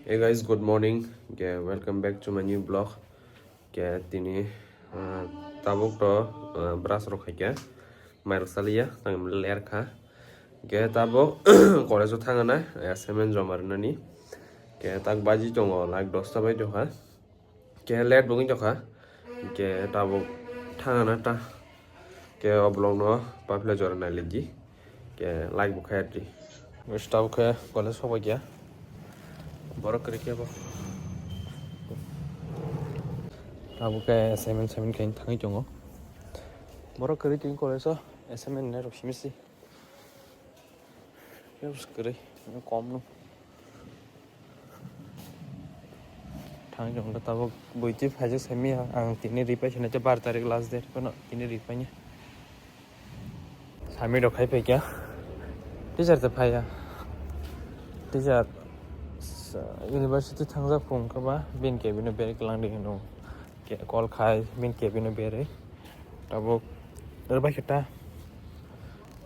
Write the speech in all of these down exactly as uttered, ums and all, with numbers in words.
Hey guys, good morning. Ke welcome back to my new vlog. Ke tini, ah, tabuk to, ah, brush rok khaikha, mai rok saliya, tang ler kha. Ke tabuk college o thangana, assignment joma rwnani. Ke tak baji tongo, like dosta bai tongkha. Ke late bo wngwi tongkha. Ke tabuk thangana ta. Ke o vlog no paphila jora nailai di. Ke like bo khai di. Guys, tabuk khe college sokbai kya. Borok kwrwi khe bo. Tabuk khe assignment, assignment khe thangwi tongo. Borok kwrwi tini college o assignment nai rok simi si. Khe bwswk kwrwi, kom no. Thang jong da tabuk buiti phaijak simi ang tini ripai sina bar tarik last date kono tini ripai ni. Sami rok khai phaikya. Teacher ta phaiya. Teacher university thangjak phung khe ba bin ke bino beri kwlang di hino. Ke call khai bin ke bino beri. Tabuk rwbai khe ta.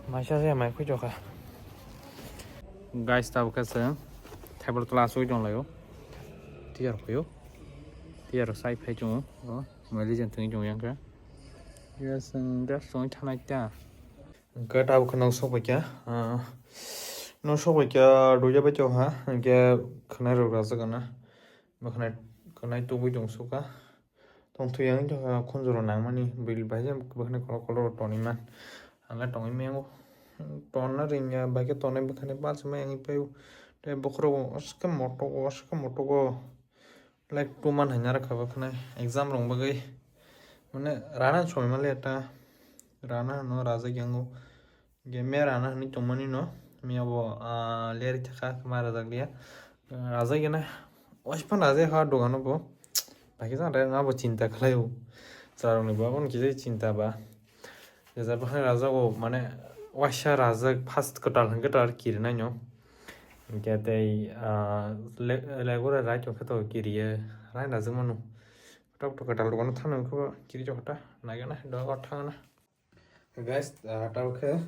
Maisa se mai khui jokha. Guys, tabuk khe se table class oi dong laio. Teacher khuyo. Teacher sai phai chungo. O, mali jen tengwi chungo yang khe. Yes, just song thanai ta. Hwnkhe tabuk khe nok sok bai kha, ah, nok sok bai kha, duiya bai tong ha, hwnkhe khwnai rok rajak gana, bwkhanai, khwnai tubui tong sukha, tong thwi yang tong kha, khunju rok nang mani, bwkhanai kolok kolok rok tongwi man, ang le tongwi maya, tonna ring ya, bai khe tongnai bwkhanai bachama yang pai o, tei bokhorok o, oskhe motok o, oskhe motok o. Like two month haina rwkha bwkhanai exam rok bagwi. Mane rana somoi manliya ta. Rana hwno rajak yango. Ge me rana hwnwi tongmani no. Miya bo, ah, leri thaka ma rajak liya. Rajak yana. Oiphano rajak ha dogano bo. Bakhe jang rana bo chinta khlaio. Chwla rokni bo abono kisa chinta ba. Jesa bwkhani rajak o mane waisa rajak first kwtal hwnkhe kwtal kirinai no. Hwnkhe tei, ah, le-, legura rai tongkhe to kiriye rai rajak mano. Tok tok kwtal rokno thangna hwnkhe bo kiri jokta naigana dogo thangna. Guys, ah, tabuk khe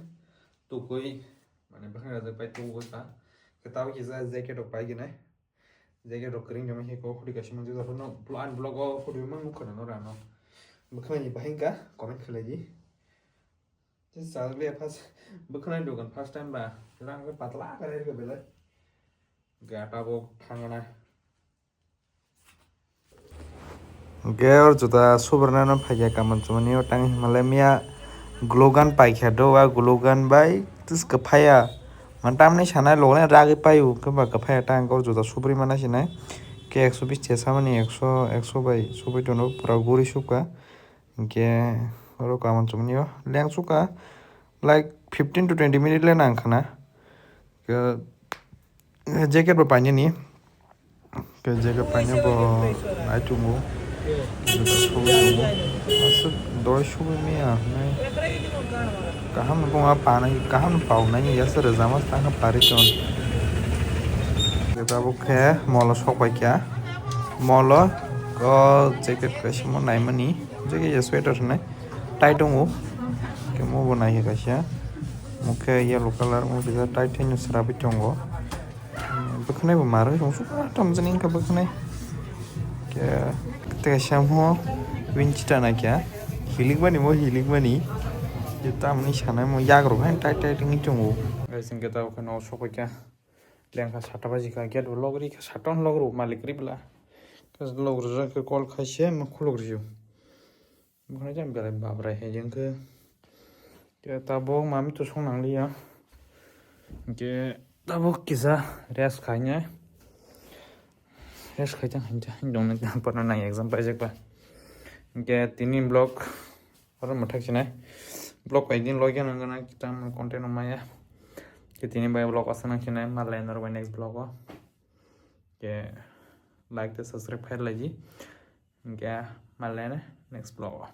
tukui mane bwkhani rajak pai tukui kha. Khe tabuk kisa jacket rok pai gwnai. Jacket rok kwrwng jama khe kok hudi kaisa manjak japhano ani vlog o hudi man nukha nang rano. Bwkhani bahai wngkha comment khlai di. Tei chajak liya first bwkhani dogan first time ba rang khe patla khe rw khe belai. Gata bo thangna. Hwnkhe o juta subrana no phaikha kaman chumani o tang himalaya miya glue gun paikha do a glue gun bai tis kwphaya. Man tamni sanai logni ragwi paio, hwnkhe ba kwphai ta hwnkhe o juta subri mana sinai. Khe ekso bis se samani ekso, ekso bai subui tono pura guri sukha. Hwnkhe oro kaman chumani o leng sukha, like, fifteen to twenty minute le nang khana. Khe jacket bo painani. Khe jacket paina bo nai chungo. Juta sogwi tongo. Aswk doi sogwi maya hinwi. Kaham no buma panai, kaham no paunai ya se rwjama tangkha pari ton. Khe tabuk khe molo sokbai kha. Molo o jacket kaisa mo naimani. Jacket ya sweater hinwi. Tai tongo. Khe mo bo nai khe kaisa. Mo khe yellow colour mo kisa tai thaino srabwi tongo. Bwkhanai bo marwi rwngsukha, tamjani wngkha bwkhanai. Khe tei kaisa mo winchita naikha. Hilikmani mo hilikmani. Je tamni sanai mo yagrok hai tai tai wngwi tongo. Guys, hwnkhe tabuk khe nogo sokphaikha. Lengkha sata baji kha, gate bo lock rikha, sata no lock rw malik ribla. Lock rwjak khe call khaise ma khuluk rw. Bwkhwnai jang belai babrai hai jeng khe. Khe tabuk mami to song nang liya. Hwnkhe tabuk kisa rest khainai. Rest khai tang hinta dong nang porno nang exam paijak ba. Hwnkhe tini vlog oro mwthak sinai. Vlog bai din logya nang gana kitam content no maya. Khe tini bai vlog asa nang sinai malai norok bai next vlog o. Khe like tei subscribe khai lai di. Hwnkhe malai next vlog o.